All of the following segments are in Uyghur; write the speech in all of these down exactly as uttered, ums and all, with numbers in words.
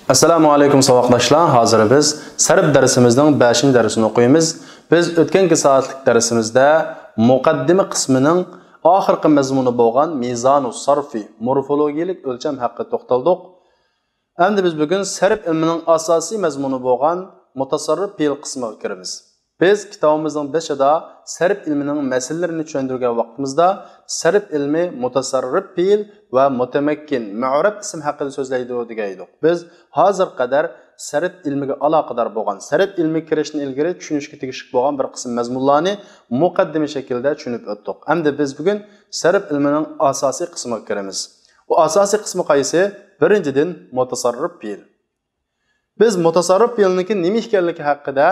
ئەسسالامۇ ئەلەيكۇم ساۋاقداشلار، ھازىر بىز سەرپ دەرسىمىزنىڭ بەشىنچى دەرسىنى ئوقۇيمىز. بىز ئۆتكەنكى سائەتلىك دەرسىمىزدە مۇقەددىمە قىسمىنىڭ ئاخىرقى مەزمۇنى بولغان مىزانۇ سارفى، مورفولوگىيەلىك ئۆلچەم ھەققىدە توختالدۇق. ئەمدى بىز بۈگۈن سەرپ ئىلمىنىڭ ئاساسىي مەزمۇنى بولغان مۇتەسەررىپ پېئىل قىسمىغا كىرىمىز. بىز كىتابىمىزنىڭ بېشىدا سەرپ ئىلمىنىڭ مەسىلىلىرىنى چۈشەندۈرگەن ۋاقتىمىزدا، سەرپ ئىلمى مۇتەسەررىپ پېئىل ۋە مۇتەمەككىن مۇئرەب ئىسىم ھەققىدە سۆزلەيدۇ دېگەن ئىدۇق. بىز ھازىرغا قەدەر سەرپ ئىلمىگە ئالاقىدار بولغان، سەرپ ئىلمىگە كىرىشتىن ئىلگىرى چۈشىنىشكە تېگىشلىك بولغان بىر قىسىم مەزمۇنلارنى مۇقەددىمە شەكلىدە چۈشىنىپ ئۆتتۇق. ئەمدى بىز بۈگۈن سەرپ ئىلمىنىڭ ئاساسىي قىسمىغا كىرىمىز. ئۇ ئاساسىي قىسمى قايسى؟ بىرىنچىدىن، مۇتەسەررىپ پېئىل. بىز مۇتەسەررىپ پېئىلنىڭكى نېمە ئىكەنلىكى ھەققىدە،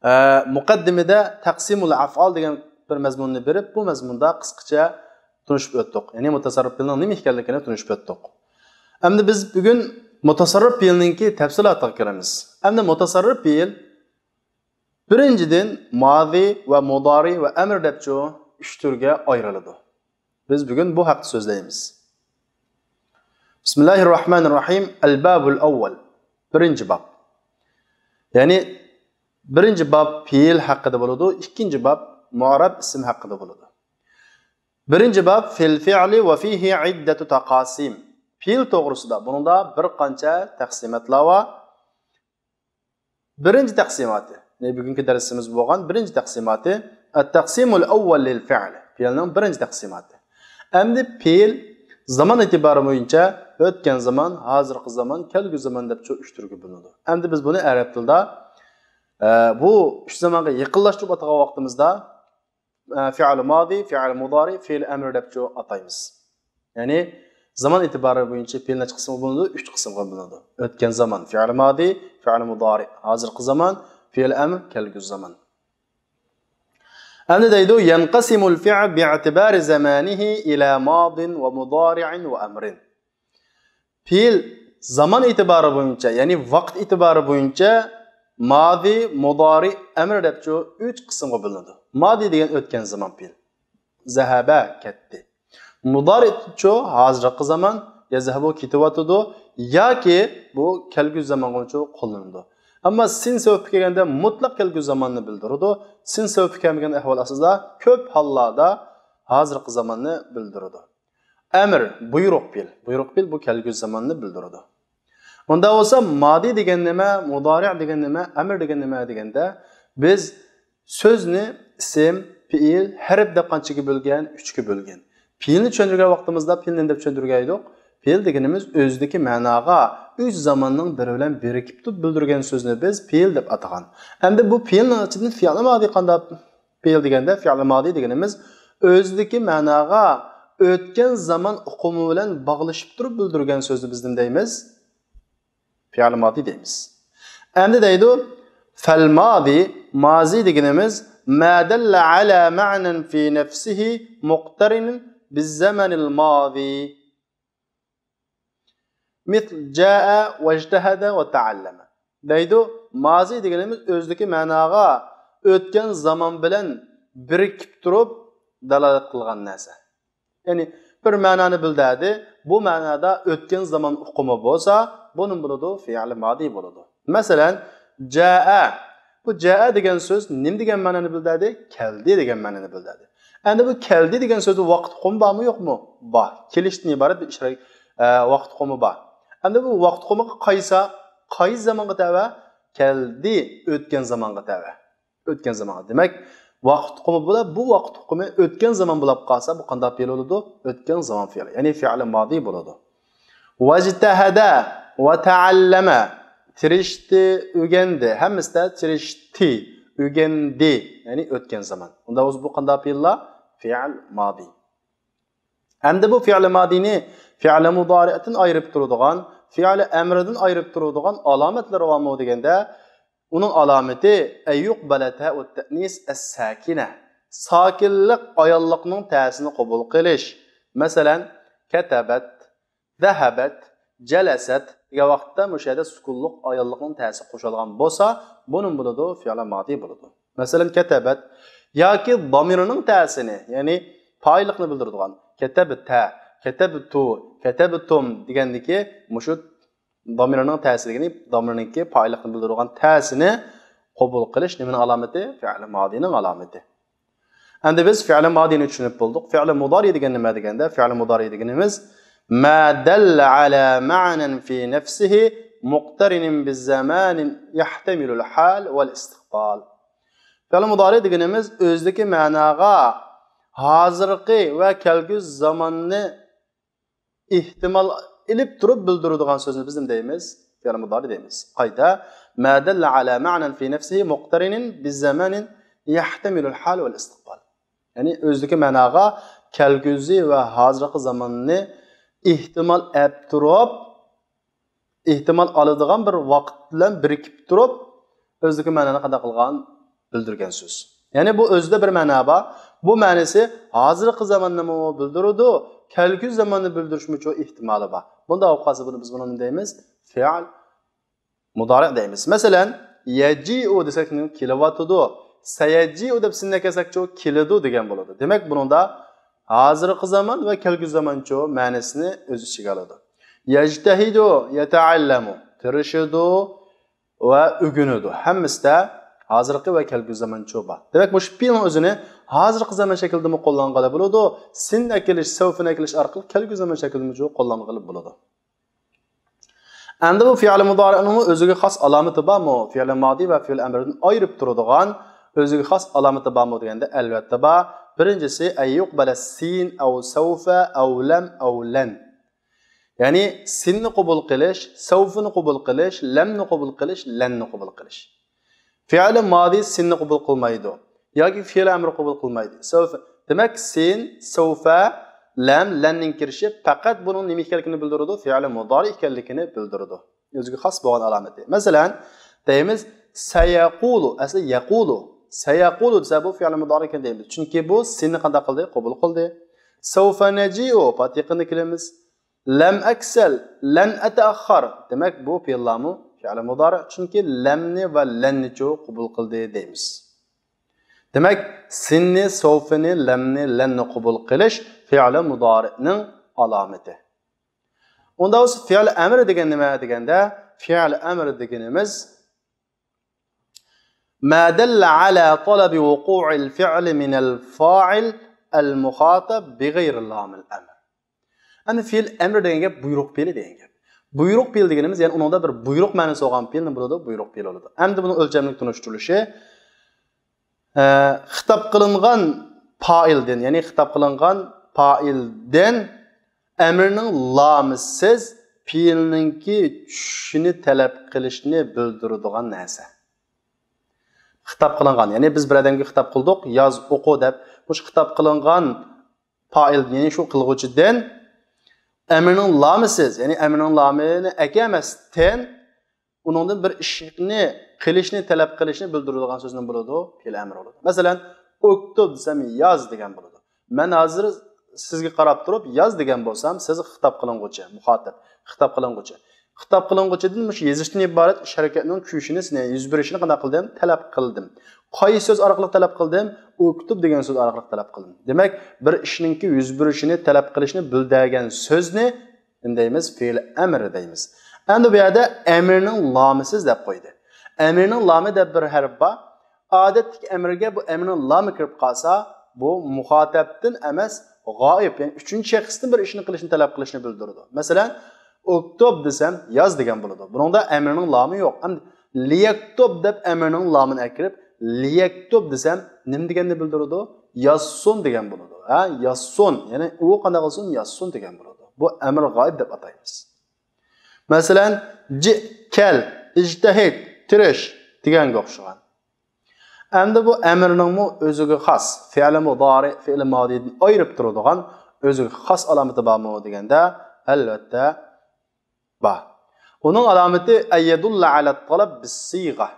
ئە، مۇقەددىمىدە تەقسىمۇل ئەفئال دېگەن بىر مەزمۇننى بېرىپ، بۇ مەزمۇندا قىسقىچە تونۇشۇپ ئۆتتۇق. يەنى مۇتەسەررىپ پېئىلنىڭ نېمە ئىكەنلىكىنى تونۇشۇپ ئۆتتۇق. ئەمدى بىز بۈگۈن مۇتەسەررىپ پېئىلنىڭكى تەپسىلاتىغا كىرىمىز. ئەمدى مۇتەسەررىپ پېئىل بىرىنچىدىن، مازى ۋە مۇدارى ۋە ئەمر دەپچۇ ئۈچ تۈرگە ئايرىلىدۇ. بىز بۈگۈن بۇ ھەقتە سۆزلەيمىز. بىسمىللاھىررەھمانىررەھىم. ئەلبابۇل ئەۋۋەل. بىرىنچى باب. يەنى بىرىنچى باب پېئىل ھەققىدە بولىدۇ، ئىككىنچى باب مۇئرەب ئىسىم ھەققىدە بولىدۇ. بىرىنچى باب فىل فىئلى ۋە فىھى ئىددەتۇ تاقاسىم. پېئىل توغرىسىدا، بۇنىڭدا بىر قانچە تەقسىماتلار بار. بىرىنچى تەقسىماتى، يەنى بۈگۈنكى دەرسىمىز بولغان بىرىنچى تەقسىماتى، ئەت-تەقسىمۇل ئەۋۋەل لىل فىئل، پېئىلنىڭ بىرىنچى تەقسىماتى. ئەمدى پېئىل زامان ئېتىبارى بويىچە ئۆتكەن زامان، ھازىرقى زامان، كەلگۈسى زامان دەپ شۇ ئۈچ تۈرگە بۆلۈنىدۇ. ئەمدى بىز بۇنى ئەرەب تىلىدا، ئە، بۇ ئۈچ زامانغا يېقىنلاشتۇرۇپ ئاتىغان ۋاقتىمىزدا، ئە، فېئىل مازى، فېئىل مۇدارى، فېئىل ئەمر دەپ شۇ ئاتايمىز. يەنى زامان ئېتىبارى بويىچە پېئىل نەچچە قىسىمغا بۆلۈنىدۇ؟ ئۈچ قىسىمغا بۆلۈنىدۇ. ئۆتكەن زامان، فېئىل مازى، فېئىل مۇدارى، ھازىرقى زامان، فېئىل ئەمر، كەلگۈسى زامان. ئەمدى دەيدۇ، يەنقەسىمۇل فېئىل بىئىتىبارى زامانىھى ئىلە مازىن ۋە مۇدارىئىن ۋە ئەمرىن. پېئىل زامان ئېتىبارى بويىچە، يەنى ۋاقىت ئېتىبارى بويىچە مازى، مۇدارى، ئەمر دەپ شۇ ئۈچ قىسىمغا بۆلۈنىدۇ. مازى دېگەن ئۆتكەن زامان پېئىل. زەھەبە، كەتتى. مۇدارىئچۇ ھازىرقى زامان، يەزھەبۇ كېتىۋاتىدۇ، ياكى بۇ كەلگۈسى زامانغىچۇ قوللىنىدۇ. ئەمما سىن سەۋەبكە كەلگەندە مۇتلەق كەلگۈسى زاماننى بىلدۈرىدۇ. سىن سەۋەبكە كەلمىگەن ئەھۋال ئاستىدا كۆپ ھاللاردا ھازىرقى زاماننى بىلدۈرىدۇ. ئەمر، بۇيرۇق پېئىل. بۇيرۇق پېئىل بۇ كەلگۈسى زاماننى بىلدۈرىدۇ. ئۇنداق بولسا، مادى دېگەن نېمە، مۇدارىئ دېگەن نېمە، ئەمر دېگەن نېمە دېگەندە، بىز سۆزنى ئىسىم، پېئىل، ھەرپ دەپ قانچىگە بۆلگەن؟ ئۈچكە بۆلگەن. پېئىلنى چۈشەندۈرگەن ۋاقتىمىزدا پېئىل نېمە دەپ چۈشەندۈرگەن ئىدۇق؟ پېئىل دېگىنىمىز ئۆزىدىكى مەناغا ئۈچ زاماننىڭ بىرى بىلەن بىرىكىپ تۇرۇپ بىلدۈرگەن سۆزنى بىز پېئىل دەپ ئاتىغان. ئەمدى بۇ پېئىلنىڭ ئىچىدىن فېئىل مادى قانداق؟ پېئىل دېگەندە، فېئىل مادى دېگىنىمىز ئۆزىدىكى مەناغا ئۆتكەن زامان ئۇقۇمى بىلەن باغلىشىپ تۇرۇپ بىلدۈرگەن سۆزنى بىز نېمە دەيمىز؟ فېئىل مادى دەيمىز. ئەمدى دەيدۇ، فەل مادى، مازى دېگىنىمىز، ما دەللە ئەلا مەنەن فى نەفسىھى مۇقتەرىنىن بىز زەمەنىل مازى. مىسل جائە ۋەجتەھەدە ۋە تەئەللەمە. دەيدۇ، مازى دېگىنىمىز ئۆزىدىكى مەناغا ئۆتكەن زامان بىلەن بىرىكىپ تۇرۇپ دالالەت قىلغان نەرسە. يەنى بىر مەنانى بىلدۈردى. بۇ مەنادا ئۆتكەن زامان ئۇقۇمى بولسا، بۇنى بولىدۇ، فېئىل مادى بولىدۇ. مەسىلەن، جائە. بۇ جائە دېگەن سۆز نېمە دېگەن مەنانى بىلدۈردى؟ كەلدى دېگەن مەنانى بىلدۈردى. ئەمدى بۇ كەلدى دېگەن سۆزدە ۋاقىت ئۇقۇمى بارمۇ، يوقمۇ؟ بار. كېلىشتىن ئىبارەت بىر ئىشارە، ئە، ۋاقىت ئۇقۇمى بار. ئەمدى بۇ ۋاقىت ئۇقۇمىغا قايسا، قايسى زامانغا تەۋە؟ كەلدى، ئۆتكەن زامانغا تەۋە. ئۆتكەن زامانغا. دېمەك، ۋاقىت ئۇقۇمى بولا، بۇ ۋاقىت ئۇقۇمى ئۆتكەن زامان بولاپ قالسا، بۇ قانداق پېئىل بولىدۇ؟ ئۆتكەن زامان پېئىلى، يەنى فېئىل مادى بولىدۇ. ۋەجتەھەدە ۋە تەئەللەمە. تىرىشتى، ئۆگەندى. ھەممىسىدە تىرىشتى، ئۆگەندى. يەنى ئۆتكەن زامان. ئۇنداق بولسا بۇ قانداق پېئىللار؟ فېئىل مادى. ئەمدى بۇ فېئىل مادىنى فېئىل مۇدارىئتىن ئايرىپ تۇرىدىغان، فېئىل ئەمرىدىن ئايرىپ تۇرىدىغان ئالامەتلىرى بارمۇ دېگەندە، ئۇنىڭ ئالامىتى ئەييۇقبەلە تەئۇت تەئنىس ئەس ساكىنە. ساكىنلىق ئاياللىقنىڭ تەسىنى قوبۇل قىلىش. مەسىلەن، كەتەبەت، زەھەبەت، جەلەسەت دېگەن ۋاقىتتا مۇشۇ يەردە سۈكۈنلۈق ئاياللىقنىڭ تەسى قوشۇلغان بولسا، بۇنىمۇ بولىدۇ، فېئىل مادى بولىدۇ. مەسىلەن، كەتەبەت ياكى زامىرنىڭ تەسىنى، يەنى پائىللىقنى بىلدۈرىدىغان كەتەبتە، كەتەبتۇ، كەتەبتۇم دېگەندىكى مۇشۇ دامىرنىڭ تەسى دېگىنى دامىرنىڭكى پائىللىقنى بىلدۈرىدىغان تەسىنى قوبۇل قىلىش نېمىنىڭ ئالامىتى؟ فېئىل مادىنىڭ ئالامىتى. ئەمدى بىز فېئىل مادىنى چۈشىنىپ بولدۇق. فېئىل مۇدارى دېگەن نېمە دېگەندە، فېئىل مۇدارى دېگىنىمىز ما دەللە ئەلا مەنەن فى نەفسىھى مۇقتەرىنىن بىززەمانىن يەھتەمىلۇل ھال ۋەل ئىستىقبال. فېئىل مۇدارى دېگىنىمىز ئۆزىدىكى مەناغا ھازىرقى ۋە كەلگۈسى زاماننى ئېھتىمال ئېلىپ تۇرۇپ بىلدۈرىدىغان سۆزنى بىز نېمە دەيمىز؟ فېئىل مۇدارى دەيمىز. قايتا، ما دەللە ئەلا مەنەن فى نەفسىھى مۇقتەرىنىن بىززەمانىن يەھتەمىلۇل ھال ۋەل ئىستىقبال. يەنى ئۆزىدىكى مەناغا كەلگۈسى ۋە ھازىرقى زاماننى ئېھتىمال ئەپ تۇرۇپ، ئېھتىمال ئالىدىغان بىر ۋاقىت بىلەن بىرىكىپ تۇرۇپ، ئۆزىدىكى مەنانى قانداق قىلغان؟ بىلدۈرگەن سۆز. يەنى بۇ ئۆزىدە بىر مەنا بار. بۇ مەنىسى ھازىرقى زاماننىمۇ بىلدۈرىدۇ، كەلگۈسى زاماننى بىلدۈرۈشمۇچۇ ئېھتىمالى بار. بۇنداق بولۇپ قالسا، بۇنى بىز بۇنى نېمە دەيمىز؟ فېئىل مۇدارى دەيمىز. مەسىلەن، يەجىئۇ دېسەك، كېلىۋاتىدۇ. سەيەجىئۇ دەپ سىننى ئەكەلسەكچۇ، كېلىدۇ دېگەن بولىدۇ. دېمەك، بۇنىڭدا ھازىرقى زامان ۋە كەلگۈسى زامانچۇ مەنىسىنى ئۆز ئىچىگە ئالىدۇ. يەجتەھىدۇ، يەتەئەللەمۇ، تىرىشىدۇ ۋە ئۆگىنىدۇ. ھەممىسىدە ھازىرقى ۋە كەلگۈسى زامانچۇ بار. دېمەك، مۇشۇ پېئىلنىڭ ئۆزىنى ھازىرقى زامان شەكلىدىمۇ قوللانغىلى بولىدۇ. سىننى ئەكېلىش، سەۋفىنى ئەكېلىش ئارقىلىق كەلگۈسى زامان شەكلىدىمۇ قوللانغىلى بولىدۇ. ئەمدى بۇ فېئىل مۇدارىنىڭمۇ ئۆزىگە خاس ئالامىتى بارمۇ؟ فېئىل مادى ۋە فېئىل ئەمرىدىن ئايرىپ تۇرىدىغان ئۆزىگە خاس ئالامىتى بارمۇ دېگەندە، ئەلۋەتتە بار. بىرىنچىسى، ئەن يۇقبەلە سىن ئەۋ سەۋفە ئەۋ لەم ئەۋ لەن. يەنى سىننى قوبۇل قىلىش، سەۋفىنى قوبۇل قىلىش، لەمنى قوبۇل قىلىش، لەننى قوبۇل قىلىش. فېئىل مادى سىننى قوبۇل قىلمايدۇ ياكى فېئىل ئەمرى قوبۇل قىلمايدۇ. سەۋفە، دېمەك، سىن، سەۋفە، لەم، لەننىڭ كىرىشى پەقەت بۇنىڭ نېمە ئىكەنلىكىنى بىلدۈرىدۇ، فېئىل مۇدارى ئىكەنلىكىنى بىلدۈرىدۇ. ئۆزىگە خاس بولغان ئالامىتى. مەسىلەن، دەيمىز، سەيەقۇلۇ، ئەسلى يەقۇلۇ. سەيەقۇلۇ دېسە، بۇ فېئىل مۇدارى ئىكەن دەيمىز. چۈنكى بۇ سىننى قانداق قىلدى؟ قوبۇل قىلدى. سەۋفە نەجىئۇ، پات يېقىندا كېلىمىز. لەم ئەكسەل، لەن ئەتەئەخخەر. دېمەك، بۇ پېئىللارمۇ فېئىل مۇدارى. چۈنكى لەمنى ۋە لەننىچۇ قوبۇل قىلدى دەيمىز. دېمەك، سىننى، سەۋفىنى، لەمنى، لەننى قوبۇل قىلىش فېئىل مۇدارىنىڭ ئالامىتى. ئۇندا بولسا فېئىل ئەمرى دېگەن نېمە دېگەندە، فېئىل ئەمرى دېگىنىمىز ما دەللە ئەلا تەلەبى ۋۇقۇئىل فېئىلى مىنەل فائىل ئەل مۇخاتەب بىغەيرى لامىل ئەمر. ئەمدى فېئىل ئەمرى دېگەن گەپ بۇيرۇق پېئىلى دېگەن گەپ. بۇيرۇق پېئىل دېگىنىمىز، يەنى ئۇنىڭدا بىر بۇيرۇق مەنىسى بولغان پېئىل نېمە بولىدۇ؟ بۇيرۇق پېئىل بولىدۇ. ئەمدى بۇنىڭ ئۆلچەملىك تونۇشتۇرۇلۇشى، ئە، خىتاب قىلىنغان پائىلدىن، يەنى خىتاب قىلىنغان پائىلدىن ئەمرنىڭ لامىسىز پېئىلنىڭكى چۈشىنى تەلەپ قىلىشنى بىلدۈرىدىغان نەرسە. خىتاب قىلىنغان، يەنى بىز بىر ئادەمگە خىتاب قىلدۇق، ياز، ئوقۇ دەپ، مۇشۇ خىتاب قىلىنغان پائىل، يەنى شۇ قىلغۇچىدىن ئەمرنىڭ لامىسىز، يەنى ئەمرنىڭ لامىنى ئەكەلمەستىن، ئۇنىڭدىن بىر ئىشنى قىلىشنى تەلەپ قىلىشنى بىلدۈرىدىغان سۆز نېمە بولىدۇ؟ پېئىل ئەمر بولىدۇ. مەسىلەن، ئۇكتۇب دېسەم، ياز دېگەن بولىدۇ. مەن ھازىر سىزگە قاراپ تۇرۇپ، ياز دېگەن بولسام، سىز خىتاب قىلىنغۇچى، مۇخاتەب، خىتاب قىلىنغۇچى. خىتاب قىلىنغۇچىدىن مۇشۇ يېزىشتىن ئىبارەت ئىش ھەرىكەتنىڭ كۈيىشىنى، يۈز بېرىشىنى قانداق قىلدىم؟ تەلەپ قىلدىم. قايسى سۆز ئارقىلىق تەلەپ قىلدىم؟ ئۇكتۇب دېگەن سۆز ئارقىلىق تەلەپ قىلدىم. دېمەك، بىر ئىشنىڭكى يۈز بېرىشىنى تەلەپ قىلىشنى بىلدۈرگەن سۆزنى نېمە دەيمىز؟ پېئىل ئەمر دەيمىز. ئەمدى بۇ يەردە ئەمرنىڭ لامىسىز دەپ قويدى. ئەمرنىڭ لامى دەپ بىر ھەرپ بار. ئادەتتىكى ئەمرگە بۇ ئەمرنىڭ لامى كىرىپ قالسا، بۇ مۇخاتەبتىن ئەمەس، غائىب، يەنى ئۈچىنچى شەخستىن بىر ئىشنى قىلىشنى تەلەپ قىلىشنى بىلدۈرىدۇ. مەسىلەن، ئۇكتۇب دېسەم، ياز دېگەن بولىدۇ. بۇنىڭدا ئەمرنىڭ لامى يوق. ئەمدى لىيەكتۇب دەپ ئەمرنىڭ لامىنى ئەكىرىپ، لىيەكتۇب دېسەم، نېمە دېگەننى بىلدۈرىدۇ؟ يازسۇن دېگەن بولىدۇ. ھە، يازسۇن. يەنى ئۇ قانداق قىلسۇن؟ يازسۇن دېگەن بولىدۇ. بۇ ئەمر غائىب دەپ ئاتايمىز. مەسىلەن، جىئ، كەل، ئىجتەھىد، تىرىش دېگەنگە ئوخشىغان. ئەمدى بۇ ئەمرنىڭمۇ ئۆزىگە خاس، فېئىل مۇدارى، فېئىل مادىدىن ئايرىپ تۇرىدىغان ئۆزىگە خاس ئالامىتى بارمۇ دېگەندە، ئەلۋەتتە بار. ئۇنىڭ ئالامىتى ئەييەدۇللا ئەلەت تەلەب بىسسىغە.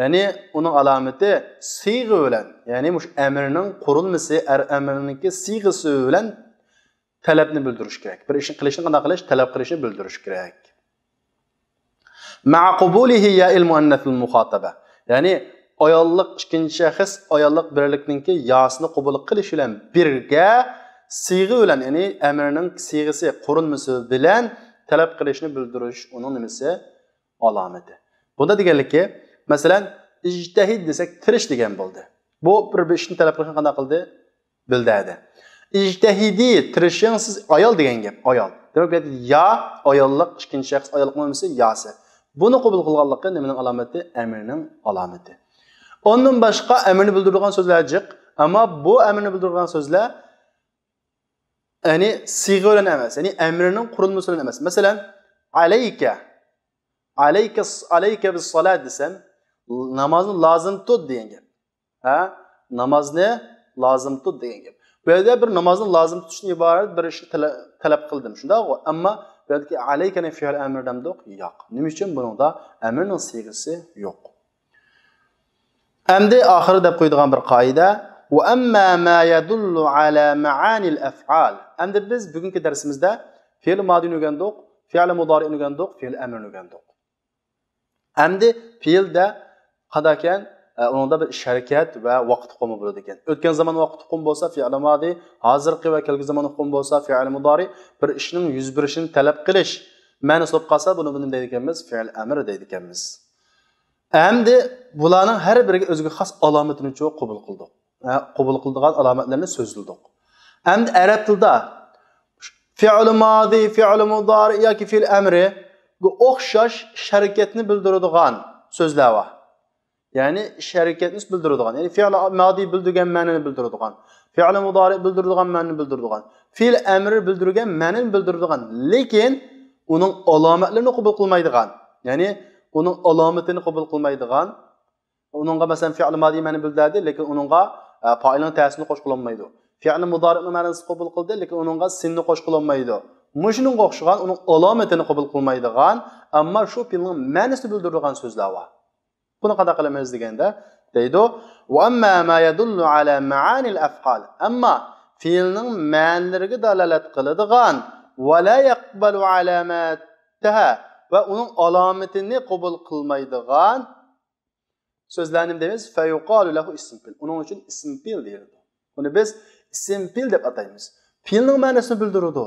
يەنى ئۇنىڭ ئالامىتى سىغە بىلەن، يەنى مۇشۇ ئەمرنىڭ قۇرۇلمىسى، ئەر-، ئەمرنىڭكى سىغىسى بىلەن تەلەپنى بىلدۈرۈش كېرەك. بىر ئىشنى قىلىشنى قانداق قىلىش؟ تەلەپ قىلىشنى بىلدۈرۈش كېرەك. مەئە قۇبۇلىھى يائىل مۇئەننەسىل مۇخاتەبە. يەنى ئاياللىق ئىككىنچى شەخس ئاياللىق بىرلىكنىڭكى ياسىنى قوبۇل قىلىش بىلەن بىرگە سىغە بىلەن، يەنى ئەمرنىڭ سىغىسى، قۇرۇلمىسى بىلەن تەلەپ قىلىشنى بىلدۈرۈش ئۇنىڭ نېمىسى؟ ئالامىتى. بۇندا دېگەنلىكى، مەسىلەن، ئىجتەھىد دېسەك، تىرىش دېگەن بولدى. بۇ بىر، بىر ئىشنى تەلەپ قىلىشنى قانداق قىلدى؟ بىلدۈردى. ئىجتەھىدى، تىرىشىڭ سىز ئايال دېگەن گەپ، ئايال. دېمەك، بۇ يەردە يا ئاياللىق، ئىككىنچى شەخس ئاياللىقنىڭ نېمىسى؟ ياسى. بۇنى قوبۇل قىلغانلىقى نېمىنىڭ ئالامىتى؟ ئەمرىنىڭ ئالامىتى. ئۇندىن باشقا ئەمرنى بىلدۈرىدىغان سۆزلەر جىق، ئەمما بۇ ئەمرنى بىلدۈرىدىغان سۆزلەر، يەنى سىيغە بىلەن ئەمەس، يەنى ئەمرىنىڭ قۇرۇلمىسى بىلەن ئەمەس. مەسىلەن، ئەلەيكە، ئەلەيكە، ئەلەيكە بىسسالات دېسەم، نامازنى لازىم تۇت دېگەن گەپ. ھە؟ نامازنى لازىم تۇت دېگەن گەپ. بۇ يەردە بىر نامازنى لازىم تۇتۇشتىن ئىبارەت بىر ئىشنى تەلە-، تەلەپ قىلدىم، شۇنداقغۇ؟ ئەمما بۇ يەردىكى ئەلەيكەنى فېئىل ئەمر دەمدۇق؟ ياق. نېمە ئۈچۈن؟ بۇنىڭدا ئەمرنىڭ سىيغىسى يوق. ئەمدى ئاخىرى دەپ قويىدىغان بىر قائىدە، وأما ما يدل على معاني الأفعال. ئەمدى بىز بۈگۈنكى دەرسىمىزدە فېئىل مادىنى ئۆگەندۇق، فېئىل مۇدارىئنى ئۆگەندۇق، فېئىل ئەمرىنى ئۆگەندۇق. ئەمدى پېئىلدە قانداقكەن؟ ئە، ئۇنىڭدا بىر ئىش ھەرىكەت ۋە ۋاقىت ئۇقۇمى بولىدىكەن. ئۆتكەن زامان ۋاقىت ئۇقۇمى بولسا فېئىل مادى، ھازىرقى ۋە كەلگۈسى زامان ئۇقۇمى بولسا فېئىل مۇدارى، بىر ئىشنىڭ يۈز بېرىشىنى تەلەپ قىلىش مەنىسى بولۇپ قالسا، بۇنى، بۇنى نېمە دەيدىكەنمىز؟ فېئىل ئەمر دەيدىكەنمىز. ئەمدى بۇلارنىڭ ھەر بىرىگە ئۆزىگە خاس ئالامىتىنىچۇ قوبۇل قىلدۇق. ھە، قوبۇل قىلىدىغان ئالامەتلەرنى سۆزلىدۇق. ئەمدى ئەرەب تىلىدا فېئىل مادى، فېئىل مۇدارى ياكى فېئىل ئەمرىگە ئوخشاش ئىش ھەرىكەتنى بىلدۈرىدىغان سۆزلەر بار. يەنى ئىش ھەرىكەتنى بىلدۈرىدىغان، يەنى فېئىل مادى بىلدۈرگەن مەنىنى بىلدۈرىدىغان، فېئىل مۇدارى بىلدۈرىدىغان مەنىنى بىلدۈرىدىغان، فېئىل ئەمرى بىلدۈرگەن مەنىنى بىلدۈرىدىغان، لېكىن ئۇنىڭ ئالامەتلىرىنى قوبۇل قىلمايدىغان، يەنى ئۇنىڭ ئالامىتىنى قوبۇل قىلمايدىغان، ئۇنىڭغا مەسىلەن فېئىل مادى مەنە بىلدۈردى، لېكىن ئۇنىڭغا، ئە، پائىلنىڭ تەسىنى قوشقىلالمايدۇ. فېئىل مۇدارىنىڭ مەنىسىنى قوبۇل قىلدى، لېكىن ئۇنىڭغا سىننى قوشقىلالمايدۇ. مۇشۇنىڭغا ئوخشىغان ئۇنىڭ ئالامىتىنى قوبۇل قىلمايدىغان، ئەمما شۇ پېئىلنىڭ مەنىسىنى بىلدۈرىدىغان سۆزلەر بار. بۇنى قانداق قىلىمىز دېگەندە، دەيدۇ، وأما ما يدل على معاني الأفعال. ئەمما پېئىلنىڭ مەنىلىرىگە دالالەت قىلىدىغان، ولا يقبل علامتها، ۋە ئۇنىڭ ئالامىتىنى قوبۇل قىلمايدىغان سۆزلەرنى نېمە دەيمىز؟ فيقال له اسم فعل. ئۇنىڭ ئۈچۈن ئىسىم پېئىل دېيىلىدۇ. بۇنى بىز ئىسىم پېئىل دەپ ئاتايمىز. پېئىلنىڭ مەنىسىنى بىلدۈرىدۇ.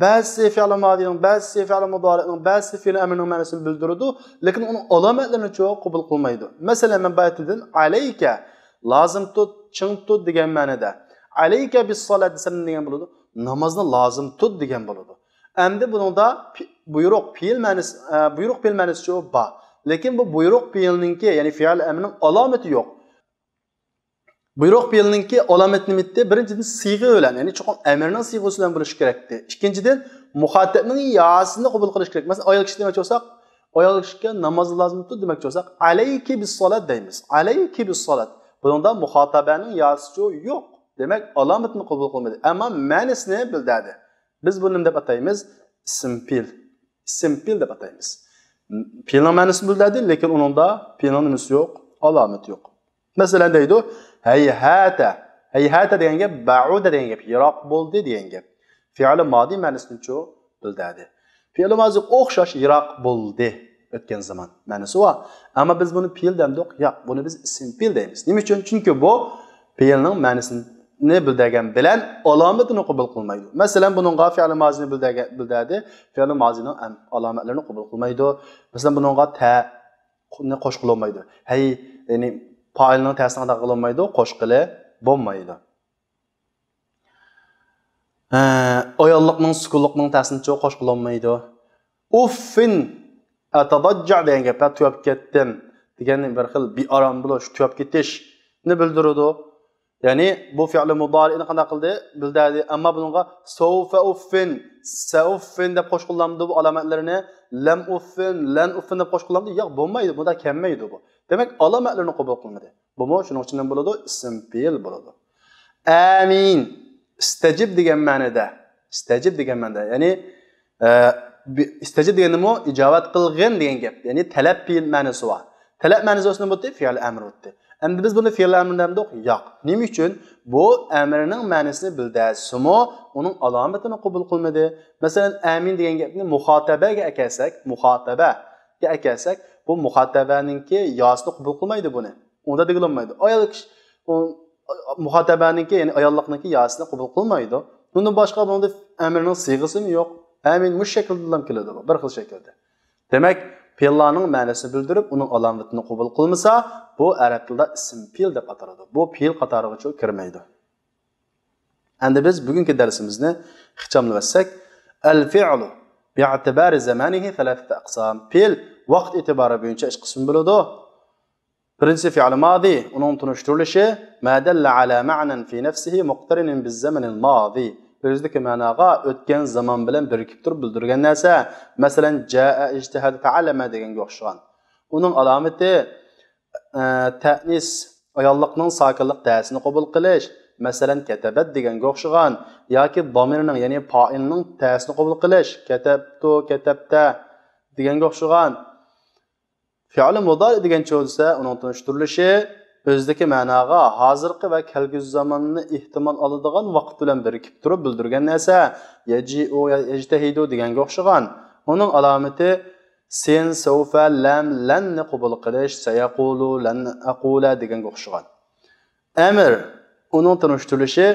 بەزىسى فېئىل مادىنىڭ، بەزىسى فېئىل مۇدارىنىڭ، بەزىسى فېئىل ئەمرىنىڭ مەنىسىنى بىلدۈرىدۇ، لېكىن ئۇنىڭ ئالامەتلىرىنىچۇ قوبۇل قىلمايدۇ. مەسىلەن، مەن بايا ئېيتتىم، ئەلەيكە، لازىم تۇت، چىڭ تۇت دېگەن مەنىدە. ئەلەيكە بىسسالات دېسەم نېمە دېگەن بولىدۇ؟ نامازنى لازىم تۇت دېگەن بولىدۇ. ئەمدى بۇنىڭدا پې-، بۇيرۇق پېئىل مەنىسى، ئە، بۇيرۇق پېئىل مەنىسىچۇ بار. لېكىن بۇ بۇيرۇق پېئىلنىڭكى، يەنى فېئىل ئەمرىنىڭ ئالامىتى يوق. بۇيرۇق پېئىلنىڭكى ئالامىتى نېمىتتى؟ بىرىنچىدىن، سىيغە بىلەن، يەنى چوقۇم ئەمرنىڭ سىيغىسى بىلەن بولۇشى كېرەكتى. ئىككىنچىدىن، مۇخاتەبنىڭ ياسىنى قوبۇل قىلىش كېرەك. مەسىلەن، ئايال كىشى دېمەكچى بولساق، ئايال كىشىگە ناماز لازىم تۇتتى دېمەكچى بولساق، ئەلەيكى بىسسالات دەيمىز. ئەلەيكى بىسسالات. بۇنىڭدا مۇخاتەبەنىڭ ياسىچۇ يوق. دېمەك، ئالامىتىنى قوبۇل قىلمىدى. ئەمما مەنىسىنى بىلدۈردى. بىز بۇنى نېمە دەپ ئاتايمىز؟ ئىسىم پېئىل. ئىسىم پېئىل دەپ ئاتايمىز. پېئىلنىڭ مەنىسىنى بىلدۈردى، لېكىن ئۇنىڭدا پېئىلنىڭ نېمىسى يوق؟ ئالامىتى يوق. مەسىلەن، دەيدۇ، ھەيھاتە. ھەيھاتە دېگەن گەپ، بەئۇدە دېگەن گەپ، يىراق بولدى دېگەن گەپ. فېئىل مادى مەنىسىنىچۇ بىلدۈردى. فېئىل مادىغا ئوخشاش يىراق بولدى. ئۆتكەن زامان مەنىسى بار. ئەمما بىز بۇنى پېئىل دەمدۇق؟ ياق، بۇنى بىز ئىسىم پېئىل دەيمىز. نېمە ئۈچۈن؟ چۈنكى بۇ پېئىلنىڭ مەنىسىنى بىلدۈرگەن بىلەن ئالامىتىنى قوبۇل قىلمايدۇ. مەسىلەن، بۇنىڭغا فېئىل مازىنى بىلدۈرگە-، بىلدۈردى، فېئىل مازىنىڭ ئەم-، ئالامەتلىرىنى قوبۇل قىلمايدۇ. مەسىلەن، بۇنىڭغا تەنى قوشقىلى بولمايدۇ. ھەي، يەنى پائىلنىڭ تەسىنى قانداق قىلالمايدۇ؟ قوشقىلى بولمايدۇ. ھە، ئاياللىقنىڭ، سۈكۈنلۈكنىڭ تەسىنىچۇ قوشقىلالمايدۇ. ئۇففىن ئەتەزەججەع دېگەن گەپ، ھە، تۈگەپ كەتتىم دېگەن بىر خىل بىئارام بولۇش، تۈگەپ كېتىشنى بىلدۈرىدۇ. يەنى بۇ فېئىل مۇدارىئنى قانداق قىلدى؟ بىلدۈردى. ئەمما بۇنىڭغا سەۋفە ئۇففىن، سەئۇففىن دەپ قوشقىلىمامدۇ بۇ ئالامەتلىرىنى؟ لەم ئۇففىن، لەن ئۇففىن دەپ قوشقىلىمامدۇ؟ ياق، بولمايدۇ. بۇندا كەلمەيدۇ بۇ. دېمەك، ئالامەتلىرىنى قوبۇل قىلمىدى. بۇمۇ شۇنىڭ ئۈچۈن نېمە بولىدۇ؟ ئىسىم پېئىل بولىدۇ. ئامىن. ئىستەجىب دېگەن مەنىدە. ئىستەجىب دېگەن مەنىدە. يەنى، ئە، بى-، ئىستەجىب دېگەننىمۇ ئىجابەت قىلغىن دېگەن گەپ. يەنى تەلەپ پېئىل مەنىسى بار. تەلەپ مەنىسى بولسا نېمە بولدى؟ فېئىل ئەمر بولدى. ئەمدى بىز بۇنى فېئىل ئەمر دەمدۇق؟ ياق. نېمە ئۈچۈن؟ بۇ ئەمرنىڭ مەنىسىنى بىلدۈرسىمۇ، ئۇنىڭ ئالامىتىنى قوبۇل قىلمىدى. مەسىلەن، ئامىن دېگەن گەپنى مۇخاتەبەگە ئەكەلسەك، مۇخاتەبەگە ئەكەلسەك، بۇ مۇخاتەبەنىڭكى ياسىنى قوبۇل قىلمايدۇ بۇنى. ئۇندا دېگىلى بولمايدۇ. ئايال كىشى، ئۇ، مۇخاتەبەنىڭكى، يەنى ئاياللىقنىڭكى ياسىنى قوبۇل قىلمايدۇ. ئۇندىن باشقا بۇنىڭدا ئەمرنىڭ سىيغىسىمۇ يوق. ئامىن مۇشۇ شەكىلدىلا كېلىدۇ، بۇ بىر خىل شەكىلدە. دېمەك، پېئىللارنىڭ مەنىسىنى بىلدۈرۈپ، ئۇنىڭ ئالامىتىنى قوبۇل قىلمىسا، بۇ ئەرەب تىلىدا ئىسىم پېئىل دەپ ئاتىلىدۇ. بۇ پېئىل قاتارىغىچۇ كىرمەيدۇ. ئەمدى بىز بۈگۈنكى دەرسىمىزنى ئىخچاملىۋەتسەك، الفعل باعتبار زمانه ثلاثة أقسام. پېئىل ۋاقىت ئېتىبارى بويىچە ئۈچ قىسىم بولىدۇ. بىرىنچىسى فېئىل مادى، ئۇنىڭ تونۇشتۇرۇلۇشى، ما دل على معنى في نفسه مقترن بالزمن الماضي. ئۆزىدىكى مەناغا ئۆتكەن زامان بىلەن بىرىكىپ تۇرۇپ بىلدۈرگەن نەرسە. مەسىلەن، جاء، اجتهد، تعلم دېگەنگە ئوخشىغان. ئۇنىڭ ئالامىتى، ئە، تەئنىس، ئاياللىقنىڭ ساكىنلىق تەسىنى قوبۇل قىلىش. مەسىلەن، كەتەبەت دېگەنگە ئوخشىغان. ياكى دامىرنىڭ، يەنى پائىلنىڭ تەسىنى قوبۇل قىلىش. كەتەبتۇ، كەتەبتە دېگەنگە ئوخشىغان. فېئىل مۇدارى دېگەنچە بولسا، ئۇنىڭ تونۇشتۇرۇلۇشى ئۆزىدىكى مەناغا ھازىرقى ۋە كەلگۈسى زاماننى ئېھتىمال ئالىدىغان ۋاقىت بىلەن بىرىكىپ تۇرۇپ بىلدۈرگەن نەرسە. يەجىئۇ، يەجتەھىدۇ دېگەنگە ئوخشىغان. ئۇنىڭ ئالامىتى سىن، سەۋفە، لەم، لەننى قوبۇل قىلىش، سەيەقۇلۇ، لەن ئەقۇلە دېگەنگە ئوخشىغان. ئەمر، ئۇنىڭ تونۇشتۇرۇلۇشى،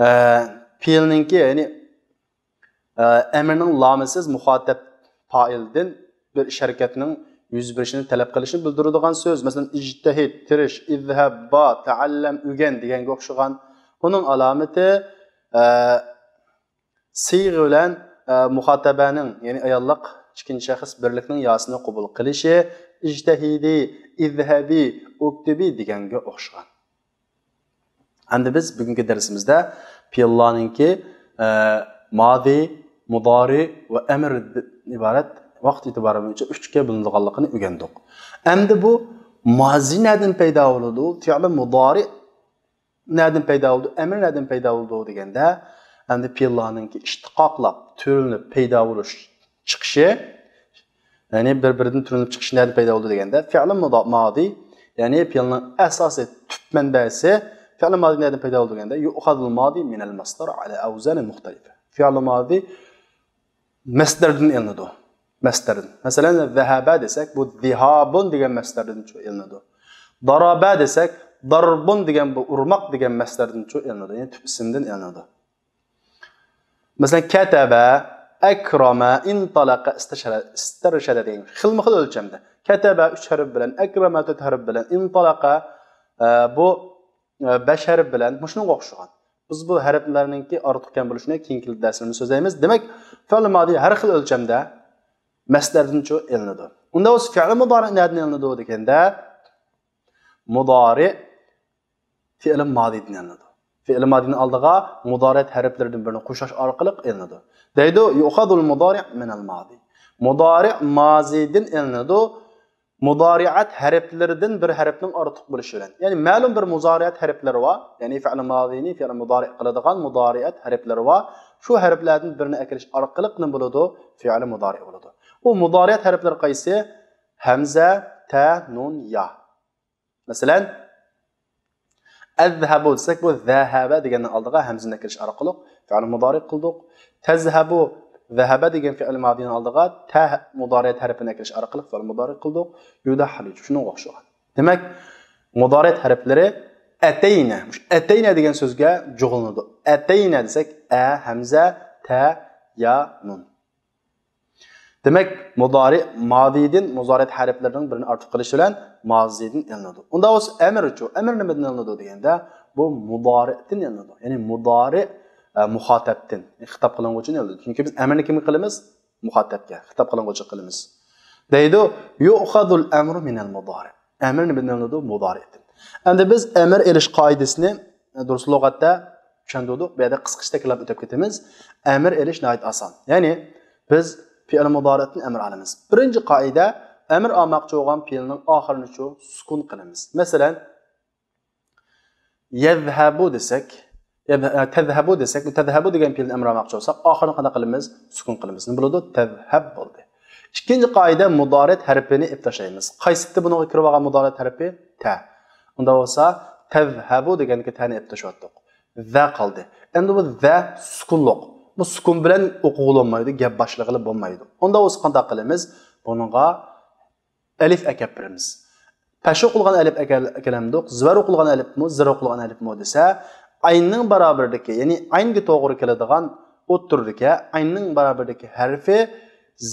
ئە، پېئىلنىڭكى، يەنى، ئە، ئەمرنىڭ لامىسىز مۇخاتەپ پائىلدىن بىر ئىش ھەرىكەتنىڭ يۈز بېرىشىنى تەلەپ قىلىشنى بىلدۈرىدىغان سۆز. مەسىلەن، ئىجتەھىد، تىرىش، ئىزھەب، با، تەئەللەم، ئۆگەن دېگەنگە ئوخشىغان. ئۇنىڭ ئالامىتى، ئە، سىيغە بىلەن، ئە، مۇخاتەبەنىڭ، يەنى ئاياللىق ئىككىنچى شەخس بىرلىكنىڭ ياسىنى قوبۇل قىلىشى، ئىجتەھىدى، ئىزھەبى، ئۇكتۇبى دېگەنگە ئوخشىغان. ئەمدى بىز بۈگۈنكى دەرسىمىزدە پېئىللارنىڭكى، ئە، مادى، مۇدارى ۋە ئەمردىن ئىبارەت ۋاقىت ئېتىبارى بويىچە ئۈچكە بۆلۈنىدىغانلىقىنى ئۆگەندۇق. ئەمدى بۇ مازى نەدىن پەيدا بولىدۇ؟ فېئىل مۇدارى نەدىن پەيدا بولىدۇ؟ ئەمر نەدىن پەيدا بولىدۇ دېگەندە، ئەمدى پېئىللارنىڭكى ئىشتىقاقلاپ، تۈرلىنىپ پەيدا بولۇش، چىقىشى، يەنى بىر-بىرىدىن تۈرلىنىپ چىقىشى نەدىن پەيدا بولىدۇ دېگەندە، فېئىل مۇدا-، مادى، يەنى پېئىلنىڭ ئاساسىي تۈپ مەنبەسى، فېئىل مادى نەدىن پەيدا بولىدۇ دېگەندە، يؤخذ الماضي من المصدر على أوزان مختلفة. فېئىل مادى مەسدەردىن ئېلىنىدۇ. مەسدەردىن. مەسىلەن، ذهب دېسەك، بۇ ذهابون دېگەن مەسدەردىنچۇ ئېلىنىدۇ. ضرب دېسەك، ضربون دېگەن بۇ ئۇرماق دېگەن مەسدەردىنچۇ ئېلىنىدۇ. يەنى تۈپ ئىسىمدىن ئېلىنىدۇ. مەسىلەن، كتب، أكرم، انطلق، استشهد، استرشد دېگەن خىلمۇ خىل ئۆلچەمدە. كتب ئۈچ ھەرپ بىلەن، أكرم تۆت ھەرپ بىلەن، انطلق، ئە، بۇ، ئە، بەش ھەرپ بىلەن مۇشۇنىڭغا ئوخشىغان. بىز بۇ ھەرپلەرنىڭكى ئارتۇق كەم بولۇشىنى كېيىنكى دەرسلىرىمىزدە سۆزلەيمىز. دېمەك، فېئىل مادى ھەر خىل ئۆلچەمدە مەسدەردىنچۇ ئېلىنىدۇ. ئۇنداق بولسا، فېئىل مۇدارى نەدىن ئېلىنىدۇ دېگەندە، مۇدارى فېئىل مادىدىن ئېلىنىدۇ. فېئىل مادىنىڭ ئالدىغا مۇدارىئەت ھەرپلىرىدىن بىرىنى قوشۇش ئارقىلىق ئېلىنىدۇ. دەيدۇ، يؤخذ المضارع من الماضي. مۇدارىئ مازىدىن ئېلىنىدۇ. مۇدارىئەت ھەرپلىرىدىن بىر ھەرپنىڭ ئارتۇق بولۇشى بىلەن. يەنى مەلۇم بىر مۇدارىئەت ھەرپلىرى بار. يەنى فېئىل مادىنى فېئىل مۇدارىئ قىلىدىغان مۇدارىئەت ھەرپلىرى بار. شۇ ھەرپلەردىن بىرىنى ئەكىلىش ئارقىلىق نېمە بولىدۇ؟ فېئىل مۇدارىئ بولىدۇ. ئۇ مۇدارىئەت ھەرپلىرى قايسى؟ ھەمزە، تە، نۇن، يا. مەسىلەن، ئەزھەبۇ دېسەك، بۇ زەھەبە دېگەننىڭ ئالدىغا ھەمزىنى ئەكىرىش ئارقىلىق فېئىل مۇدارىئ قىلدۇق. تەزھەبۇ، زەھەبە دېگەن فېئىل مادىنىڭ ئالدىغا تە مۇدارىئەت ھەرپىنى ئەكىرىش ئارقىلىق فېئىل مۇدارىئ قىلدۇق. يۇدەھھەلۇ، شۇنىڭغا ئوخشىغان. دېمەك، مۇدارىئەت ھەرپلىرى ئەتەينە، مۇشۇ ئەتەينە دېگەن سۆزگە جۇغلىنىدۇ. ئەتەينە دېسەك، ئە، ھەمزە، تە، يا، نۇن. دېمەك، مۇدارىئ مادىدىن مۇدارىئەت ھەرپلىرىنىڭ بىرىنى ئارتۇق قىلىش بىلەن مازىدىن ئېلىنىدۇ. ئۇنداق بولسا، ئەمرچۇ؟ ئەمر نېمىدىن ئېلىنىدۇ دېگەندە، بۇ مۇدارىئدىن ئېلىنىدۇ. يەنى مۇدارىئ، ئە، مۇخاتەبتىن، خىتاب قىلىنغۇچىدىن ئېلىنىدۇ. چۈنكى بىز ئەمرنى كىمگە قىلىمىز؟ مۇخاتەبكە، خىتاب قىلىنغۇچىغا قىلىمىز. دەيدۇ، يؤخذ الأمر من المضارع. ئەمر نېمىدىن ئېلىنىدۇ؟ مۇدارىئدىن. ئەمدى بىز ئەمر ئېلىش قائىدىسىنى دۇرۇس لۇغەتتە چۈشەندۈردۇق. بۇ يەردە قىسقىچە تەكرارلاپ ئۆتۈپ كېتىمىز. ئەمر ئېلىش ناھايىتى ئاسان. يەنى بىز پېئىل مۇدارىئدىن ئەمر ئالىمىز. بىرىنچى قائىدە، ئەمر ئالماقچى بولغان پېئىلنىڭ ئاخىرىنىچۇ سۈكۈن قىلىمىز. مەسىلەن، يەزھەبۇ دېسەك، يەز-، ئە، تەزھەبۇ دېسەك، بۇ تەزھەبۇ دېگەن پېئىلنى ئەمر ئالماقچى بولساق، ئاخىرىنى قانداق قىلىمىز؟ سۈكۈن قىلىمىز. نېمە بولىدۇ؟ تەزھەب بولدى. ئىككىنچى قائىدە، مۇدارىئەت ھەرپىنى ئېلىپ تاشلايمىز. قايسى بۇنىڭغا كىرىۋالغان مۇدارىئەت ھەرپى؟ تە. ئۇنداق بولسا، تەزھەبۇ دېگەندىكى تەنى ئېلىپ تاشلاۋەتتۇق. زە قالدى. ئەمدى بۇ زە سۈكۈنلۇق. بۇ سۈكۈن بىلەن ئوقۇغىلى بولمايدۇ، گەپ باشلىغىلى بولمايدۇ. ئۇنداق بولسا قانداق قىلىمىز؟ بۇنىڭغا ئەلىف ئەكەپ بېرىمىز. پەش ئوقۇلغان ئەلىپ ئەكەل-، ئەكەلەمدۇق؟ زىۋەر ئوقۇلغان ئەلىپمۇ، زىر ئوقۇلغان ئەلىپمۇ دېسە، ئاينىڭ بارابىرىدىكى، يەنى ئاينگە توغرا كېلىدىغان ئوتتۇرىدىكى ئەيننىڭ بارابىرىدىكى ھەرپى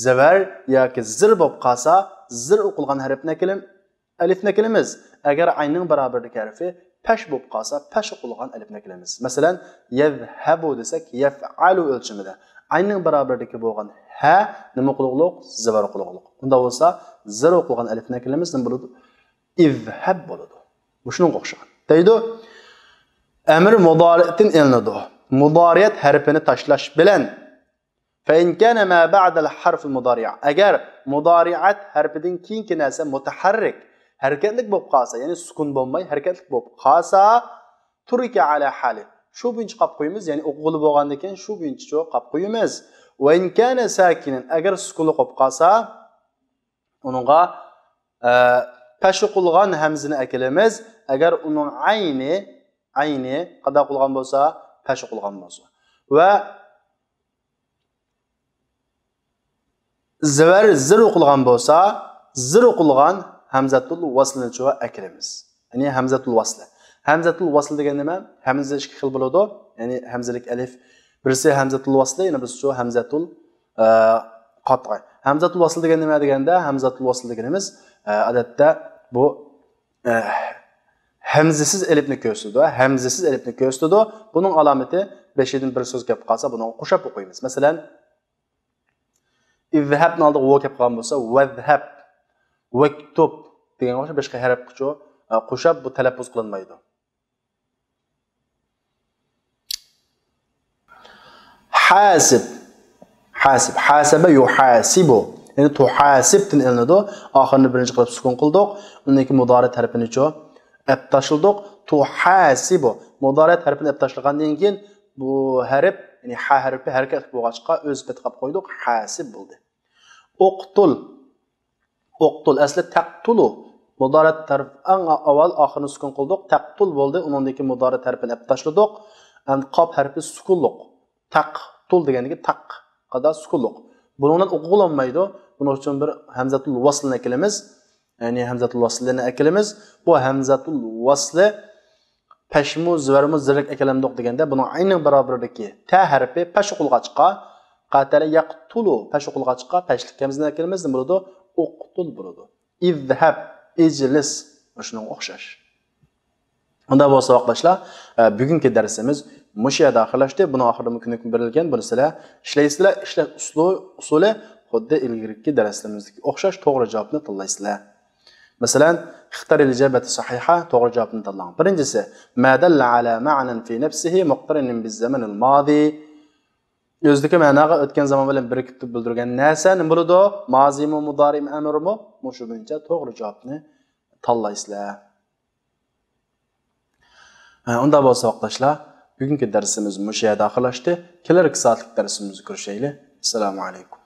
زەۋەر ياكى زىر بولۇپ قالسا، زىر ئوقۇلغان ھەرپنى ئەكىلىم-، ئەلىفنى ئەكىلىمىز. ئەگەر ئەيننىڭ بارابىرىدىكى ھەرپى پەش بولۇپ قالسا، پەش ئوقۇلغان ئەلىپنى ئەكىلىمىز. مەسىلەن، يەزھەبۇ دېسەك، يەفئەلۇ ئۆلچىمىدە. ئەيننىڭ بارابىرىدىكى بولغان ھە نېمە ئوقۇلغۇلۇق؟ زەۋەر ئوقۇلغۇلۇق. ئۇنداق بولسا، زىر ئوقۇلغان ئەلىپنى ئەكىلىمىز، نېمە بولىدۇ؟ ئىزھەب بولىدۇ. مۇشۇنىڭغا ئوخشىغان. دەيدۇ، ئەمر مۇدارىئدىن ئېلىنىدۇ. مۇدارىئەت ھەرپىنى تاشلاش بىلەن فَإِنْ كَانَ مَا بَعْدَ الْحَرْفِ الْمُضَارِعِ. ئەگەر مۇدارىئەت ھەرپىدىن كېيىنكى نەرسە مۇتەھەررىك، ھەرىكەتلىك بولۇپ قالسا، يەنى سۈكۈن بولماي ھەرىكەتلىك بولۇپ قالسا، تُرِكَ عَلَى حَالِهِ. شۇ بويىچە قاپ قويىمىز، يەنى ئوقۇغىلى بولغاندىكىن شۇ بويىچە قاپ قويىمىز. وَإِنْ كَانَ سَاكِنًا، ئەگەر سۈكۈنلۈك بولۇپ قالسا، ئۇنىڭغا، ئە، پەش ئوقۇلغان ھەمزىنى ئەكېلىمىز. ئەگەر ئۇنىڭ ئەينى، ئەينى قانداق ئوقۇلغان بولسا، پەش ئوقۇلغان بولسا. ۋە زەۋەر زىر ئوقۇلغان بولسا، زىر ئوقۇلغان ھەمزەتۇل ۋەسلىنىچۇ ئەكىلىمىز. يەنى ھەمزەتۇل ۋەسلى. ھەمزەتۇل ۋەسلى دېگەن نېمە؟ ھەمزە ئىككى خىل بولىدۇ. يەنى ھەمزىلىك ئەلىف. بىرسى ھەمزەتۇل ۋەسلى، يەنە بىرسىچۇ ھەمزەتۇل، ئە، قەتئى. ھەمزەتۇل ۋەسلى دېگەن نېمە دېگەندە، ھەمزەتۇل ۋەسلى دېگىنىمىز، ئە، ئادەتتە بۇ، ئە، ھەمزىسىز ئەلىپنى كۆرسىتىدۇ. ھەمزىسىز ئەلىپنى كۆرسىتىدۇ. بۇنىڭ ئالامىتى بېشىدىن بىر سۆز كەپ قالسا، بۇنىڭغا قوشاپ ئوقۇيمىز. مەسىلەن، ئىزھەبنىڭ ئالدىغا ۋو كەپ قالغان بولسا، ۋەزھەب، ۋەكتۇب دېگەنگە ئوخشاپ باشقا ھەرپ قوشۇپ، بۇ تەلەپپۇز قىلىنمايدۇ. ھاسىب. ھاسىب. ھاسەبە يۇھاسىبۇ. يەنى تۇھاسىبتىن ئېلىنىدۇ. ئاخىرىنى بىرىنچى قىلىپ سۈكۈن قىلدۇق. ئۇندىن كېيىن مۇدارىئەت ھەرپىنىچۇ ئەپ تاشلىدۇق. تۇھاسىبۇ. مۇدارىئەت ھەرپىنى ئەپ تاشلىغاندىن كېيىن بۇ ھەرپ، يەنى ھا ھەرپى ھەرىكەتلىك بولغاچقا ئۆز سۈپىتىگە قويدۇق، ھاسىب بولدى. ئوقتۇل. ئوقتۇل، ئەسلى تەقتۇلۇ. مۇدارىئەت ھەرپ ئەڭ ئاۋۋال ئاخىرىنى سۈكۈن قىلدۇق. تەقتۇل بولدى. ئۇنىڭدىن كېيىن مۇدارىئەت ھەرپىنى ئەپ تاشلىدۇق. ئەمدى قاپ ھەرپى سۈكۈنلۇق. تەقتۇل دېگەندىكى تەق. قادا سۈكۈنلۇق. بۇنىڭ بىلەن ئوقۇغىلى بولمايدۇ. بۇنىڭ ئۈچۈن بىر ھەمزەتۇل ۋەسلىنى ئەكېلىمىز. يەنى ھەمزەتۇل ۋەسلىنى ئەكېلىمىز. بۇ ھەمزەتۇل ۋەسلى پەشمۇ، زىۋەرمۇ، زىررەك ئەكېلەمدۇق دېگەندە، بۇنىڭ ئەينىنىڭ بارابىرىدىكى تە ھەرپى پەش ئوقۇلغاچقا، قاتەلە يەقتۇلۇ، پەش ئوقۇلغاچقا، پەشلىك ھەمزىنى ئەكېلىمىز، نېمە بولىدۇ؟ ئوقتۇل بولىدۇ. ئىزھەب، ئىجلىس، شۇنىڭغا ئوخشاش. ئۇنداق بولسا، ساۋاقداشلار، ئە، بۈگۈنكى دەرسىمىز مۇشۇ يەردە ئاخىرلاشتى. بۇنىڭ ئاخىرىدا كۆنۈكمە بېرىلگەن، بۇنى سىلەر ئىشلەيسىلەر. ئىشلەش ئۇسۇلى، ئۇسۇلى خۇددى ئىلگىرىكى دەرسلىرىمىزدىكى ئوخشاش توغرا جاۋابنى تاللايسىلەر. مەسىلەن، اختر الإجابة الصحيحة، توغرا جاۋابنى تاللاڭ. بىرىنچىسى، ما دل على معنى في نفسه مقترن بالزمن الماضي. ئۆزىدىكى مەناغا ئۆتكەن زامان بىلەن بىرىكىپ بىلدۈرگەن نەرسە نېمە بولىدۇ؟ مازىيمۇ، مۇدارىئمۇ، ئەمرىمۇ؟ مۇشۇ بويىچە توغرا جاۋابنى تاللايسىلەر. ھە، ئۇنداق بولسا، ساۋاقداشلار، بۈگۈنكى دەرسىمىز مۇشۇ يەردە ئاخىرلاشتى. كېلەركى سائەتلىك دەرسىمىزدە كۆرۈشەيلى. ئەسسالامۇ ئەلەيكۇم.